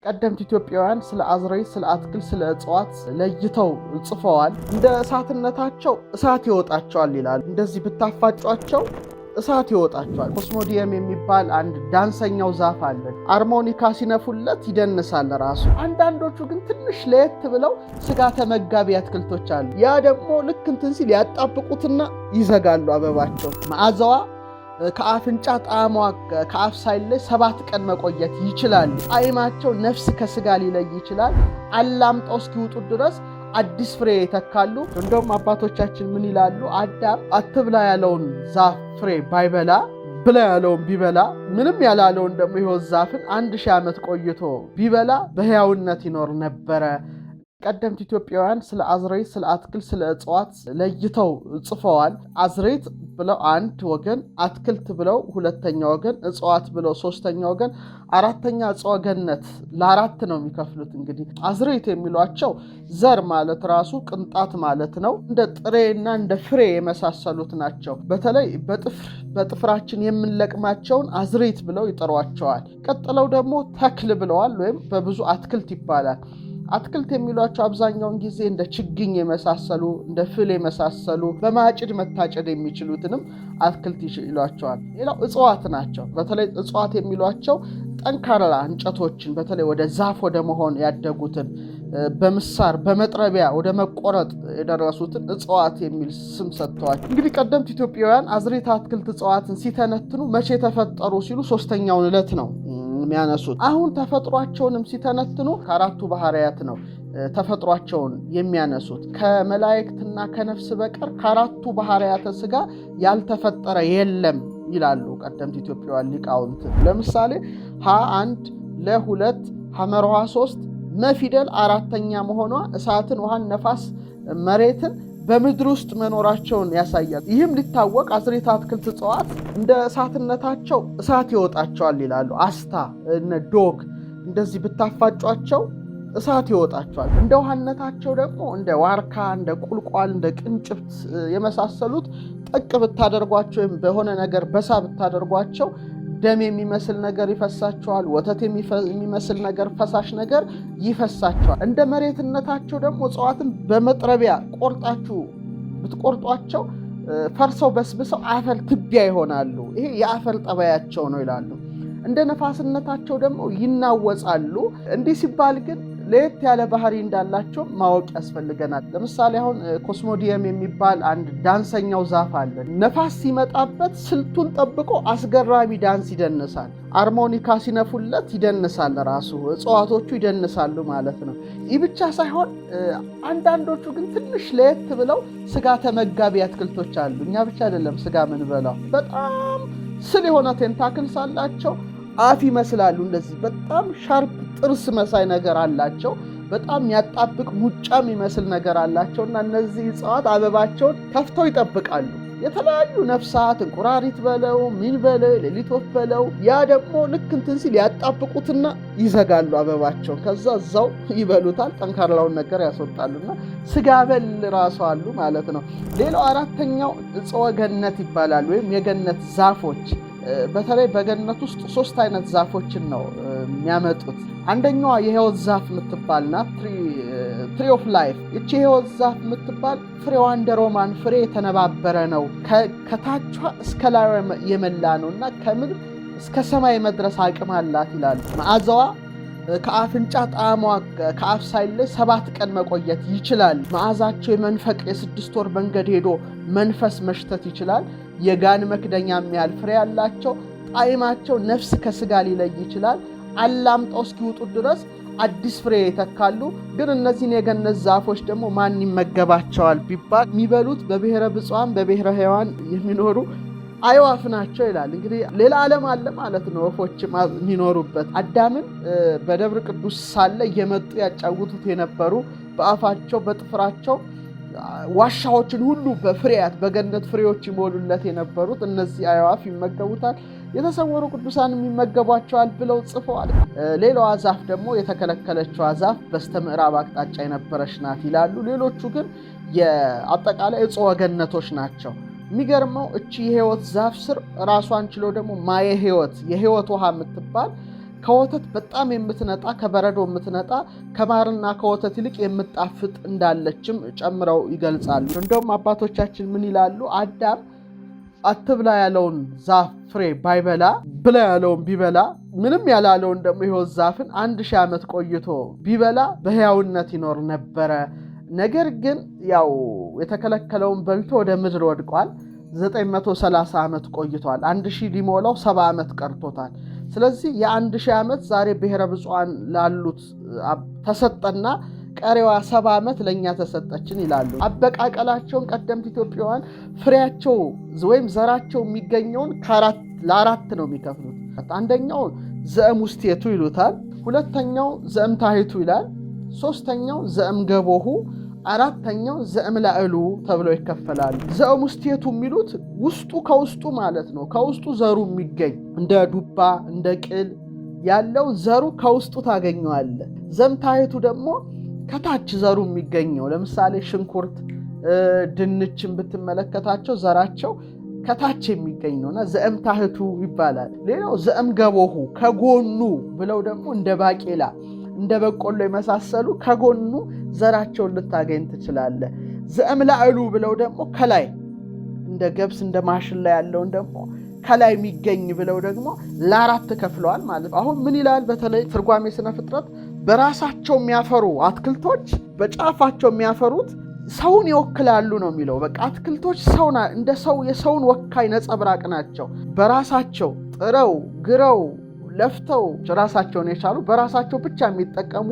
ቀደምት ኢትዮጵያውያን ስለ አዝርዕት፣ ስለ አትክልት፣ ስለ እጽዋት ለይተው ጽፈዋል። እንደ እሳትነታቸው እሳት ይወጣቸዋል ይላሉ። እንደዚህ ብታፋጯቸው እሳት ይወጣቸዋል። ኮስሞዲየም የሚባል አንድ ዳንሰኛው ዛፍ አለ። አርሞኒካ ሲነፉለት ይደንሳል ራሱ። አንዳንዶቹ ግን ትንሽ ለየት ብለው ስጋ ተመጋቢ አትክልቶች አሉ። ያ ደግሞ ልክ እንትን ሲል ያጣብቁትና ይዘጋሉ አበባቸው። መዓዛዋ ከአፍንጫ ጣዕሟ ከአፍ ሳይለይ 7 ቀን መቆየት ይችላል። ጣዕማቸው ነፍስ ከስጋ ሊለይ ይችላል። አላምጠው እስኪውጡ ድረስ አዲስ ፍሬ ይተካሉ። እንደውም አባቶቻችን ምን ይላሉ? አዳም አትብላ ያለውን ዛፍ ፍሬ ባይበላ ብላ ያለውን ቢበላ ምንም ያላለውን ደግሞ የሕይወት ዛፍን 1000 ዓመት ቆይቶ ቢበላ በሕያውነት ይኖር ነበረ። ቀደምት ኢትዮጵያውያን ስለ አዝርዕት፣ ስለ አትክልት፣ ስለ እጽዋት ለይተው ጽፈዋል። አዝርዕት ብለው አንድ ወገን፣ አትክልት ብለው ሁለተኛ ወገን፣ እጽዋት ብለው ሶስተኛ ወገን፣ አራተኛ እጽወ ገነት ለአራት ነው የሚከፍሉት። እንግዲህ አዝርዕት የሚሏቸው ዘር ማለት ራሱ ቅንጣት ማለት ነው። እንደ ጥሬና እንደ ፍሬ የመሳሰሉት ናቸው። በተለይ በጥፍራችን የምንለቅማቸውን አዝርዕት ብለው ይጠሯቸዋል። ቀጥለው ደግሞ ተክል ብለዋል፣ ወይም በብዙ አትክልት ይባላል። አትክልት የሚሏቸው አብዛኛውን ጊዜ እንደ ችግኝ የመሳሰሉ፣ እንደ ፍል የመሳሰሉ በማጭድ መታጨድ የሚችሉትንም አትክልት ይሏቸዋል። ሌላው እጽዋት ናቸው። በተለይ እጽዋት የሚሏቸው ጠንካራ እንጨቶችን በተለይ ወደ ዛፍ ወደ መሆን ያደጉትን፣ በምሳር በመጥረቢያ ወደ መቆረጥ የደረሱትን እጽዋት የሚል ስም ሰጥተዋል። እንግዲህ ቀደምት ኢትዮጵያውያን አዝርዕት፣ አትክልት፣ እጽዋትን ሲተነትኑ መቼ ተፈጠሩ ሲሉ ሶስተኛውን ዕለት ነው የሚያነሱት። አሁን ተፈጥሯቸውንም ሲተነትኑ ከአራቱ ባህርያት ነው ተፈጥሯቸውን የሚያነሱት። ከመላእክትና ከነፍስ በቀር ከአራቱ ባህርያተ ስጋ ያልተፈጠረ የለም ይላሉ ቀደምት ኢትዮጵያውያን ሊቃውንት። ለምሳሌ ሀ 1 ለ2 ሐመርሃ 3 መፊደል አራተኛ መሆኗ እሳትን፣ ውሃን፣ ነፋስ፣ መሬትን በምድር ውስጥ መኖራቸውን ያሳያል። ይህም ሊታወቅ አዝርዕት፣ አትክልት፣ እጽዋት እንደ እሳትነታቸው እሳት ይወጣቸዋል ይላሉ። አስታ እነ ዶግ እንደዚህ ብታፋጯቸው እሳት ይወጣቸዋል። እንደ ውሃነታቸው ደግሞ እንደ ዋርካ፣ እንደ ቁልቋል፣ እንደ ቅንጭብት የመሳሰሉት ጠቅ ብታደርጓቸው ወይም በሆነ ነገር በሳ ብታደርጓቸው ደም የሚመስል ነገር ይፈሳቸዋል። ወተት የሚመስል ነገር ፈሳሽ ነገር ይፈሳቸዋል። እንደ መሬትነታቸው ደግሞ እጽዋትን በመጥረቢያ ቆርጣችሁ ብትቆርጧቸው ፈርሰው በስብሰው አፈር ትቢያ ይሆናሉ። ይሄ የአፈር ጠባያቸው ነው ይላሉ። እንደ ነፋስነታቸው ደግሞ ይናወጻሉ። እንዲህ ሲባል ግን ለየት ያለ ባህሪ እንዳላቸው ማወቅ ያስፈልገናል። ለምሳሌ አሁን ኮስሞዲየም የሚባል አንድ ዳንሰኛው ዛፍ አለ። ነፋስ ሲመጣበት ስልቱን ጠብቆ አስገራሚ ዳንስ ይደንሳል። አርሞኒካ ሲነፉለት ይደንሳል፣ ራሱ እጽዋቶቹ ይደንሳሉ ማለት ነው። ይህ ብቻ ሳይሆን አንዳንዶቹ ግን ትንሽ ለየት ብለው ስጋ ተመጋቢ አትክልቶች አሉ። እኛ ብቻ አይደለም ስጋ ምንበላው። በጣም ስል የሆነ tentacles አላቸው። አፍ ይመስላሉ። እንደዚህ በጣም sharp ጥርስ መሳይ ነገር አላቸው። በጣም ያጣብቅ ሙጫ የሚመስል ነገር አላቸው እና እነዚህ እጽዋት አበባቸውን ከፍተው ይጠብቃሉ። የተለያዩ ነፍሳት እንቁራሪት በለው ምን በለው ሌሊት ወፍ በለው ያ ደግሞ ልክ እንትን ሲል ያጣብቁትና ይዘጋሉ አበባቸውን። ከዛ እዛው ይበሉታል፣ ጠንካራውን ነገር ያስወጣሉና ስጋ በል ራሱ አሉ ማለት ነው። ሌላው አራተኛው እጽወ ገነት ይባላል፣ ወይም የገነት ዛፎች። በተለይ በገነት ውስጥ ሶስት አይነት ዛፎችን ነው የሚያመጡት። አንደኛዋ የህይወት ዛፍ የምትባል ናት፣ tree of life። ይቺ የህይወት ዛፍ የምትባል ፍሬዋ እንደ ሮማን ፍሬ የተነባበረ ነው። ከታቿ እስከ ላይ የመላ ነው እና ከምድር እስከ ሰማይ መድረስ አቅም አላት ይላሉ። መዓዛዋ ከአፍንጫ ጣዕሟ ከአፍ ሳይለይ 7 ቀን መቆየት ይችላል። መዓዛቸው የመንፈቅ የ6 ወር መንገድ ሄዶ መንፈስ መሽተት ይችላል። የጋን መክደኛ የሚያህል ፍሬ ያላቸው፣ ጣዕማቸው ነፍስ ከስጋ ሊለይ ይችላል። አላምጠው እስኪውጡ ድረስ አዲስ ፍሬ ይተካሉ። ግን እነዚህን የገነት ዛፎች ደግሞ ማን ይመገባቸዋል ቢባል የሚበሉት በብሔረ ብፁዓን በብሔረ ሕያዋን የሚኖሩ አዕዋፍ ናቸው ይላል። እንግዲህ ሌላ ዓለም አለ ማለት ነው፣ ወፎች የሚኖሩበት። አዳምን በደብረ ቅዱስ ሳለ እየመጡ ያጫውቱት የነበሩ በአፋቸው በጥፍራቸው ዋሻዎችን ሁሉ በፍሬያት በገነት ፍሬዎች ይሞሉለት የነበሩት እነዚህ አዕዋፍ ይመገቡታል፣ የተሰወሩ ቅዱሳን ይመገቧቸዋል ብለው ጽፈዋል። ሌላዋ ዛፍ ደግሞ የተከለከለችዋ ዛፍ በስተምዕራብ አቅጣጫ የነበረች ናት ይላሉ። ሌሎቹ ግን የአጠቃላይ እጽወ ገነቶች ናቸው። የሚገርመው እቺ የህይወት ዛፍ ስር ራሷን ችሎ ደግሞ ማየ ህይወት የህይወት ውሃ የምትባል ከወተት በጣም የምትነጣ፣ ከበረዶ የምትነጣ፣ ከማርና ከወተት ይልቅ የምጣፍጥ እንዳለችም ጨምረው ይገልጻሉ። እንደውም አባቶቻችን ምን ይላሉ? አዳም አትብላ ያለውን ዛፍ ፍሬ ባይበላ ብላ ያለውን ቢበላ ምንም ያላለውን ደግሞ የሕይወት ዛፍን 1000 ዓመት ቆይቶ ቢበላ በሕያውነት ይኖር ነበረ። ነገር ግን ያው የተከለከለውን በልቶ ወደ ምድር ወድቋል። 930 ዓመት ቆይቷል። 1000 ሊሞላው 70 ዓመት ቀርቶታል። ስለዚህ የ1000 ዓመት ዛሬ ብሔረ ብፁዓን ላሉት ተሰጠና ቀሪዋ 70 ዓመት ለእኛ ተሰጠችን ይላሉ። አበቃቀላቸውን ቀደምት ኢትዮጵያውያን ፍሬያቸው ወይም ዘራቸው የሚገኘውን ለአራት ነው የሚከፍሉት። አንደኛው ዘእም ውስቴቱ ይሉታል። ሁለተኛው ዘእም ታሂቱ ይላል። ሶስተኛው ዘእም ገቦሁ፣ አራተኛው ዘእም ላዕሉ ተብለው ይከፈላሉ። ዘእም ውስቴቱ የሚሉት ውስጡ ከውስጡ ማለት ነው። ከውስጡ ዘሩ የሚገኝ እንደ ዱባ እንደ ቅል ያለው ዘሩ ከውስጡ ታገኘዋለ። ዘእም ታሂቱ ደግሞ ከታች ዘሩ የሚገኘው ለምሳሌ ሽንኩርት፣ ድንችን ብትመለከታቸው ዘራቸው ከታች የሚገኝ ነውና ዘእም ታህቱ ይባላል። ሌላው ዘእም ገቦሁ ከጎኑ ብለው ደግሞ እንደ ባቄላ እንደ በቆሎ የመሳሰሉ ከጎኑ ዘራቸውን ልታገኝ ትችላለህ። ዘእም ላዕሉ ብለው ደግሞ ከላይ እንደ ገብስ እንደ ማሽላ ያለውን ደግሞ ከላይ የሚገኝ ብለው ደግሞ ለአራት ከፍለዋል ማለት ነው። አሁን ምን ይላል? በተለይ ትርጓሜ ስነ ፍጥረት በራሳቸው የሚያፈሩ አትክልቶች በጫፋቸው የሚያፈሩት ሰውን ይወክላሉ ነው የሚለው። በቃ አትክልቶች ሰው እንደ ሰው የሰውን ወካይ ነጸብራቅ ናቸው። በራሳቸው ጥረው ግረው ለፍተው ራሳቸውን የቻሉ በራሳቸው ብቻ የሚጠቀሙ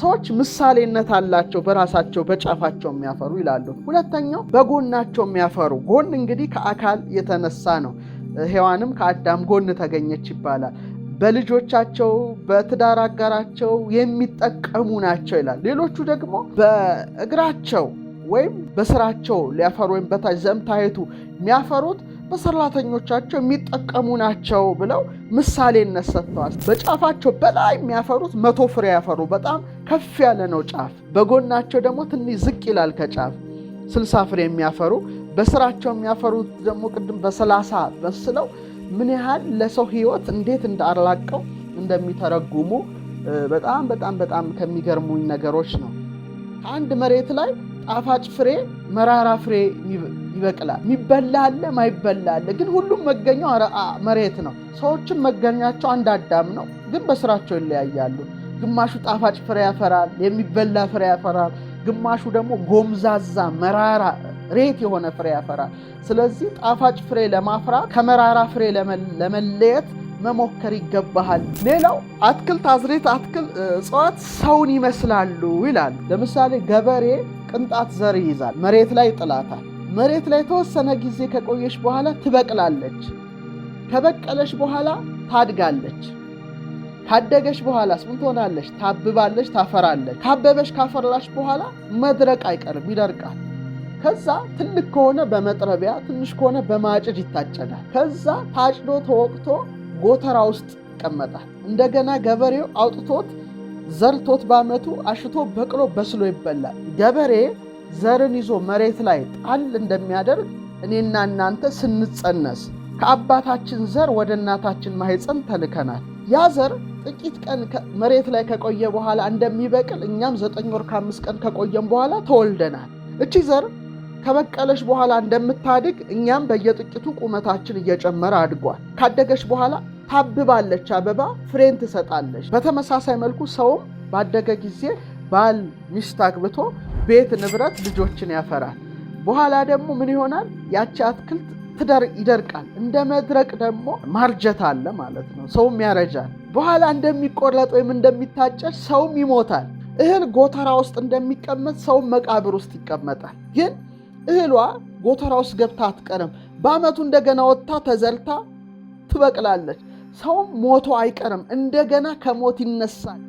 ሰዎች ምሳሌነት አላቸው። በራሳቸው በጫፋቸው የሚያፈሩ ይላሉ። ሁለተኛው በጎናቸው የሚያፈሩ ጎን እንግዲህ ከአካል የተነሳ ነው። ሔዋንም ከአዳም ጎን ተገኘች ይባላል። በልጆቻቸው በትዳር አጋራቸው የሚጠቀሙ ናቸው ይላል። ሌሎቹ ደግሞ በእግራቸው ወይም በስራቸው ሊያፈሩ ወይም በታች ዘእምታሕቱ የሚያፈሩት በሰራተኞቻቸው የሚጠቀሙ ናቸው ብለው ምሳሌነት ሰጥተዋል። በጫፋቸው በላይ የሚያፈሩት 100 ፍሬ ያፈሩ በጣም ከፍ ያለ ነው ጫፍ። በጎናቸው ደግሞ ትንሽ ዝቅ ይላል ከጫፍ 60 ፍሬ የሚያፈሩ በስራቸው የሚያፈሩት ደግሞ ቅድም በ30 በስለው ምን ያህል ለሰው ሕይወት እንዴት እንዳላቀው እንደሚተረጉሙ በጣም በጣም በጣም ከሚገርሙኝ ነገሮች ነው። ከአንድ መሬት ላይ ጣፋጭ ፍሬ፣ መራራ ፍሬ ይበቅላል። የሚበላ አለ፣ ማይበላ አለ። ግን ሁሉም መገኛው መሬት ነው። ሰዎችም መገኛቸው አንድ አዳም ነው፣ ግን በስራቸው ይለያያሉ። ግማሹ ጣፋጭ ፍሬ ያፈራል፣ የሚበላ ፍሬ ያፈራል። ግማሹ ደግሞ ጎምዛዛ መራራ ሬት የሆነ ፍሬ ያፈራል። ስለዚህ ጣፋጭ ፍሬ ለማፍራት ከመራራ ፍሬ ለመለየት መሞከር ይገባሃል። ሌላው አትክልት፣ አዝሬት፣ አትክልት እጽዋት ሰውን ይመስላሉ ይላሉ። ለምሳሌ ገበሬ ቅንጣት ዘር ይይዛል፣ መሬት ላይ ይጥላታል። መሬት ላይ የተወሰነ ጊዜ ከቆየች በኋላ ትበቅላለች። ከበቀለች በኋላ ታድጋለች። ካደገች በኋላስ ምን ትሆናለች? ታብባለች፣ ታፈራለች። ካበበች ካፈራች በኋላ መድረቅ አይቀርም፣ ይደርቃል። ከዛ ትልቅ ከሆነ በመጥረቢያ ትንሽ ከሆነ በማጭድ ይታጨዳል። ከዛ ታጭዶ ተወቅቶ ጎተራ ውስጥ ይቀመጣል። እንደገና ገበሬው አውጥቶት ዘርቶት በዓመቱ አሽቶ በቅሎ በስሎ ይበላል። ገበሬ ዘርን ይዞ መሬት ላይ ጣል እንደሚያደርግ እኔና እናንተ ስንጸነስ ከአባታችን ዘር ወደ እናታችን ማህፀን ተልከናል። ያ ዘር ጥቂት ቀን መሬት ላይ ከቆየ በኋላ እንደሚበቅል እኛም 9 ወር ከ5 ቀን ከቆየም በኋላ ተወልደናል። እቺ ዘር ከበቀለች በኋላ እንደምታድግ እኛም በየጥቂቱ ቁመታችን እየጨመረ አድጓል። ካደገች በኋላ ታብባለች፣ አበባ ፍሬን ትሰጣለች። በተመሳሳይ መልኩ ሰውም ባደገ ጊዜ ባል ሚስት አግብቶ ቤት ንብረት ልጆችን ያፈራል። በኋላ ደግሞ ምን ይሆናል? ያቺ አትክልት ይደርቃል። እንደ መድረቅ ደግሞ ማርጀት አለ ማለት ነው። ሰውም ያረጃል። በኋላ እንደሚቆረጥ ወይም እንደሚታጨድ ሰውም ይሞታል። እህል ጎተራ ውስጥ እንደሚቀመጥ ሰውም መቃብር ውስጥ ይቀመጣል። ግን እህሏ ጎተራ ውስጥ ገብታ አትቀርም። በዓመቱ እንደገና ወጥታ ተዘርታ ትበቅላለች። ሰውም ሞቶ አይቀርም፣ እንደገና ከሞት ይነሳል።